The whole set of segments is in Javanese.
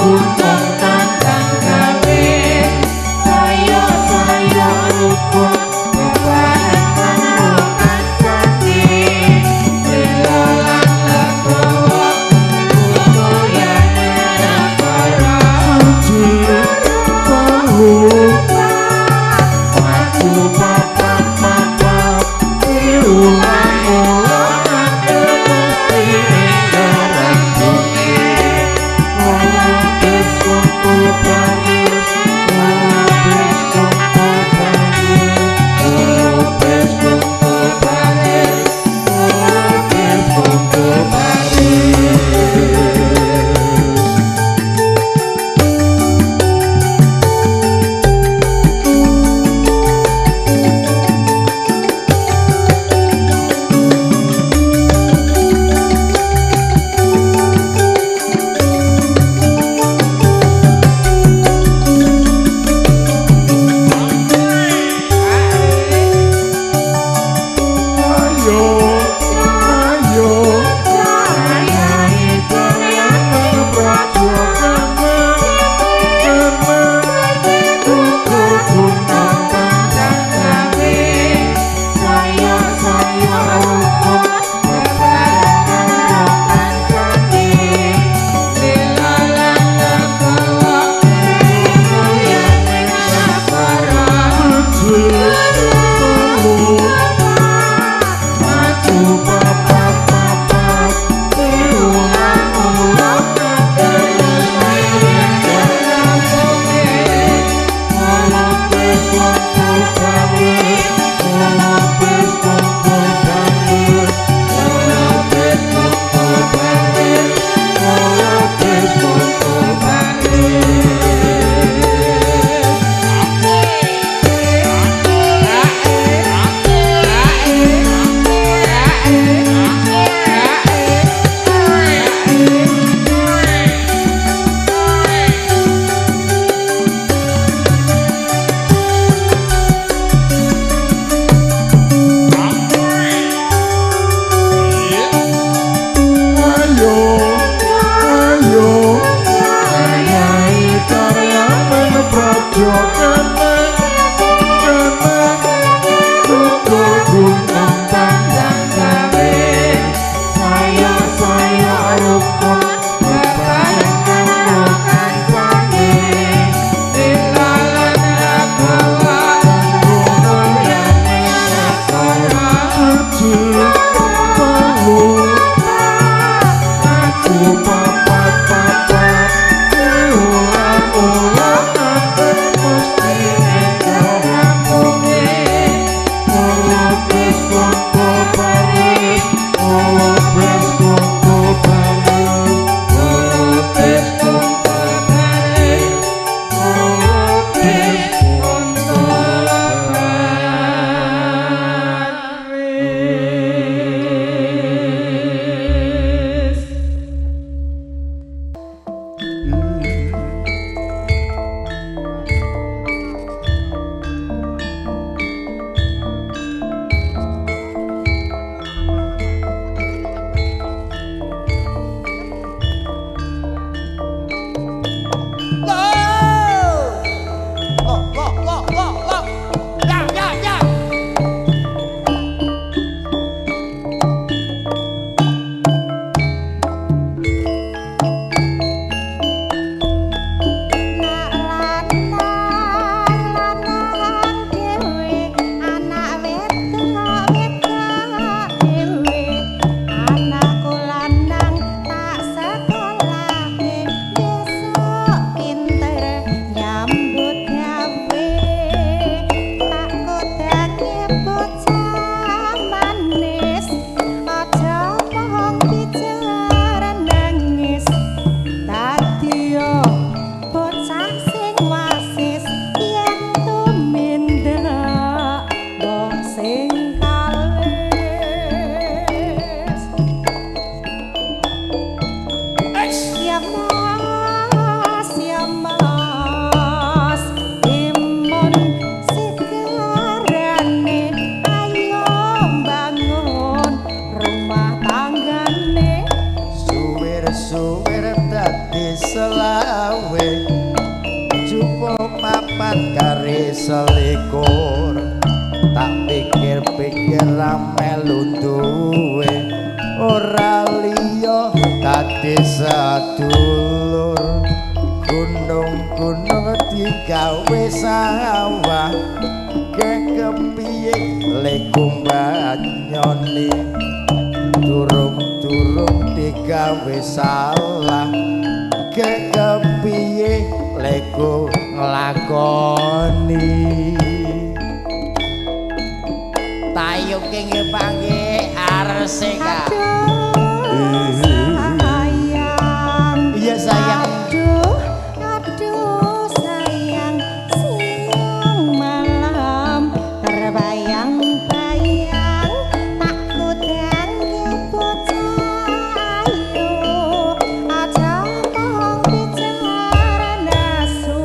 gunung tandang gawe saya-saya rukun bebarengan karo kancane lila lan legowo budayane negara. Siji telu maju papat papat diulang-ulang mesti enggal rampunge. Lupis kumpul baris, lupis kumpul baris, lupis kumpul baris, lupis kumpul baris. Ayo, ayo, Ayahe karyawan praja keneng, keneng, gugur gunung tandang gawe saya-saya rukun bebarengan karo kancane lila lan legowo budayane negara. Siji telu maju papat papat diulang-ulang mesti enggal rampunge. Lupis kumpul baris, lupis kumpul baris, lupis kumpul baris, lupis kumpul baris. Ayo, ayo, ayahe karyawan praja keneng, keneng, gugur gunung Tandang gawe saya-saya rukun bebarengan karo kancane lila lan legowo budayane negara. Siji telu maju papat papat diulang-ulang mesti enggal rampunge. Lupis kumpul baris, lupis kumpul baris, Lupis kumpul baris, lupis kumpul baris. Lo, lo, lo, lo, lo. Ya, ya, ya. dadi selawe, jupuk papat kari selikur. Tak pikir-pikir ra melu duwe, ora liya dadi sedulur. Gunung-gunung digawe sawah, kepiye lekumbanyone, durung-durung digawe salah, kepiye leku nglakoni. Tayo kenge panggih arsika. Aduh sayang. Iya sayang. Aduh, aduh sayang, siang malam terbayang-bayang, tak kudange bocah ayu, aja mong bicara nesu,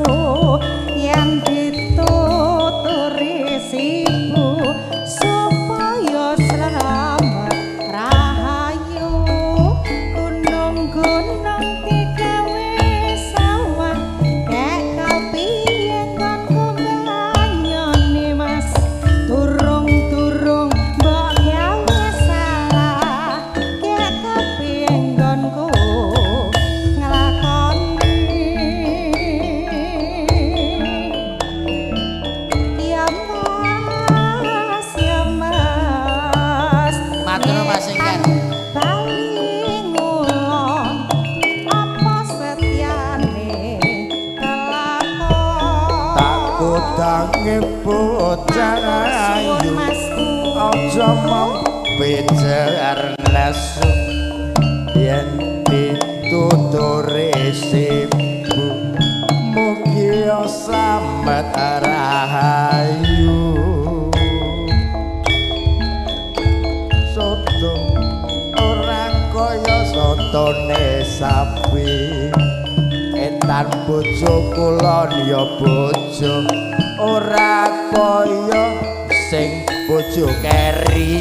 yen dituturi sibu supaya selamat rahayu. Gunung-gunung digawe sawah, kek kepiye nggonku banyone Mas, turung-turung mbok gawe salah, kek kepiye nggonku nglakoni. Ya Mas, ya Mas, Matur nuwun Mas Enggar. Bali ngulon apa setyane kelakon. Tak kudange bocah ayu, aja mung bicar nesu, yen dituturi sibu mugi slamet rahayu. Soto ora kaya sotone sapi, etan bojo kulon ya bojo, ora kaya sing bojo keri.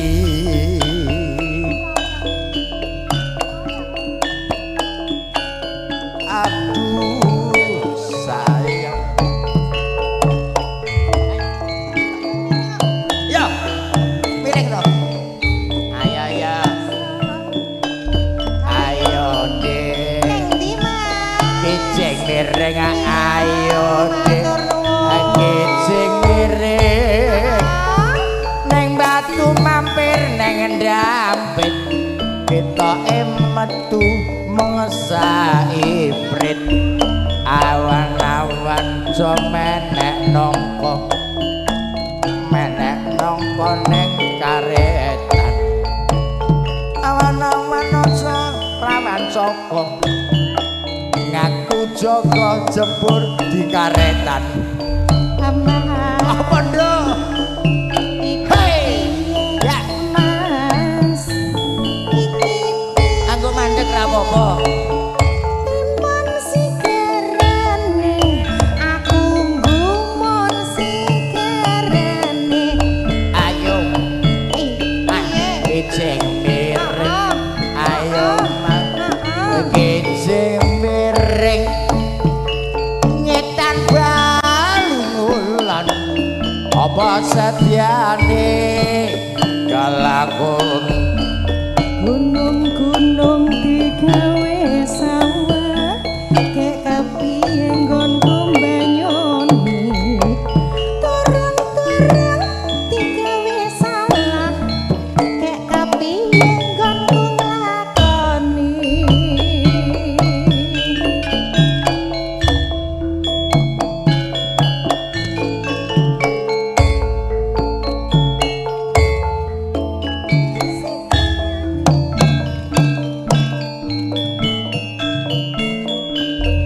Aduh sayang. Yo, miring to. Ayo ayo. Ayo Dik. Ning ndi Mas? Kijing miring ayo Dik. Matur nuwun. Kijing miring. Neng batu mampir neng ndampit, ketoke metu mengesai prit. Awan-awan jo menek nongko, menek nongko neng karetan. Awan-awan aja prawan saka, ngaku jaga jebur di karetan. Mas, Apa nduk? iki Hei! piye Ya. Mas? Iki Anggo mandek ra apa-apa. timpon sigarane, aku nggumun sigarane. Ayo Piye? kijing miring. Ayo Mas, Heeh. kijing miring. Ngetan bali ngulon, apa setyane kelakon. Gunung-gunung digawe sawah, kek kepiye nggonku banyone, turung-turung digawe salah, kek kepiye nggonku nglakoni.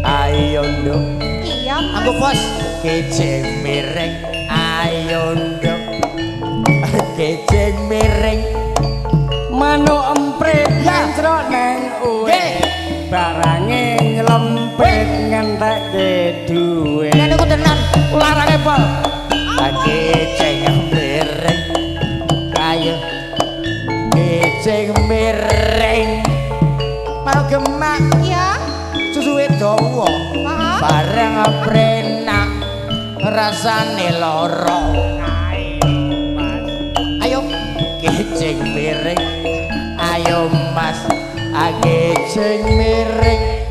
Ayo nduk. Iya Mas. Aku bos kijing miring. Ayo nduk. Kijing miring. Manuk emprit Ya. ngencrok neng uwe. Nggih. Barange nylempit ngentekke duwe. Nek niku tenan Larange pol. Kijing miring. Ayo kijing miring. Manuk gemak Iya. susu wedok. dawa. Heeh. Bareng prenak rasane lara. Ayo kijing miring. Ayo Mas, kijing miring.